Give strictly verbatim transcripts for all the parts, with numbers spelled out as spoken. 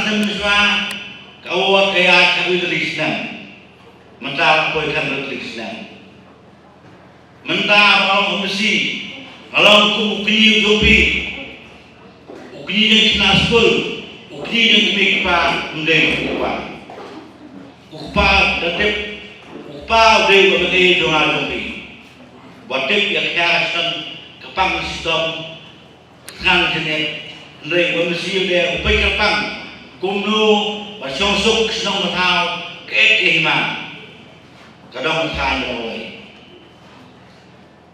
Snem shuwa ka award ka ïaid khatwei tylli ki snem. Mynta la poi khatar tylli ki snem. Mynta ba long u M C, ba long kum u kñi jong phi, u kñi jong ki khynnah skul, u kñi jong ki kmie ki kpa, ym dei u kpa. U kpa da tip, u kpa u dei u M L A jong nga jong phi. Ba tip ïa ka ïa ka shnong, ka pang ka shitom, ka thngan ka jingeh, hynrei u M C u dei u peit kyrpang kumno ba shong suk ka shnong ka thaw, ka et ka hima, ka dong ka thaiñ jong u.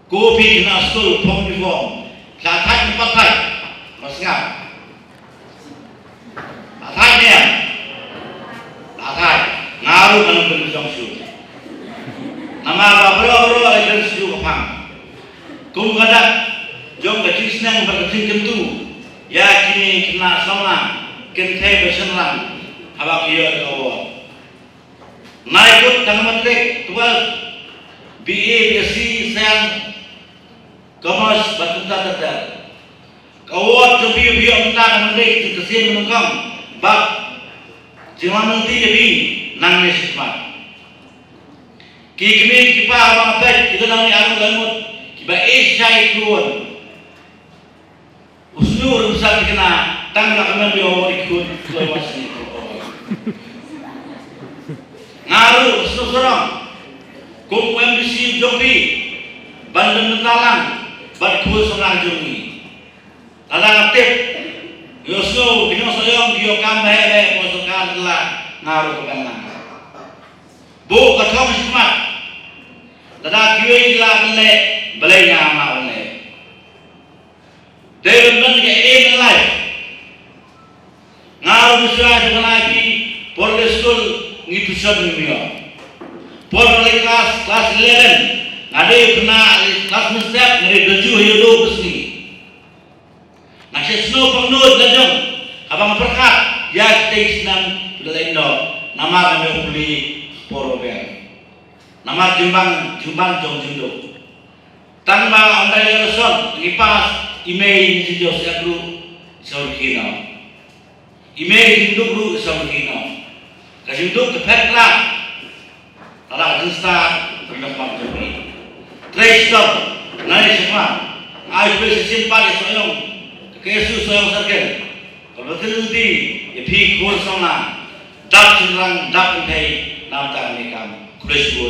Ko phi khynnah skul phong uniform, la thait ne pat thait, ma sngap. La thait ne em? La thait. Nga ruh ngan pynshong shuh. Namar ba baroh baroh la kren shuh ka phang. Kum ka dak jong ka jingsneng bad ka jingkyntu ïa kine ki khynnah samla, kynthei bad shynrang, haba ki ïoh ka award. Nai kut tang matric, twelve, B A, B S C, science, commerce bad kumta ter ter. Ka award jong phi, phi ïoh mynta ka nang dei ka ktien nyngkong bad jingwan lynti ïa phi nangne shakhmat. Ki kmie ki kpa ba nga peit ki la nang ïa arngut lai ngut kiba ïeit shai ki khun. U snu ruh sa thikna tang na ka mem ïoh ri khun kloi wa sni ko. Nga ruh u snu sarong kum u M D C jong phi ban dang mynta lang bad khun samla jong ngi. Lada nga tip ïoh snu ki nongshong shnong ki ïoh kam ba heh heh ko sorkar la nga ruh ka ban lang. Buh ka thong shakhmat. Lada kiwei ki la ban leh, balei nga ma ban leh. Dei ban don ka aim in life. Nga ruh mynshuwa jong nga phi por leit skul ngi tuition ngi ïoh. Por leit class, class eleven nga dei khynnah leit class mynstep nga dei daju ha ïoh dawk ka sngi. Nga shah sngewbha pangnud la jong haba nga pyrkhat ïa kitei ki snam ki la leit noh namar nga ïoh pule por ba biang. Namar jingbang jingbang jong jingduk. Tang ba ynda ïa la shon ngi pass, i mei i jingduk sha group sha u rkhie noh. I mei i jingduk ruh sha u rkhie noh. Ka jingduk ka phet la. Lada ka jingstad ka dang bang jong ngi. Trei shitom, nai shitom. Ai phi shisien pat ïa Sohiong, ka K S U Sohiong Circle. Ka ba thin lynti ïa phi khun samla. Dap shynrang, dap kynthei, na bynta kane ka kam. Khublei shibun.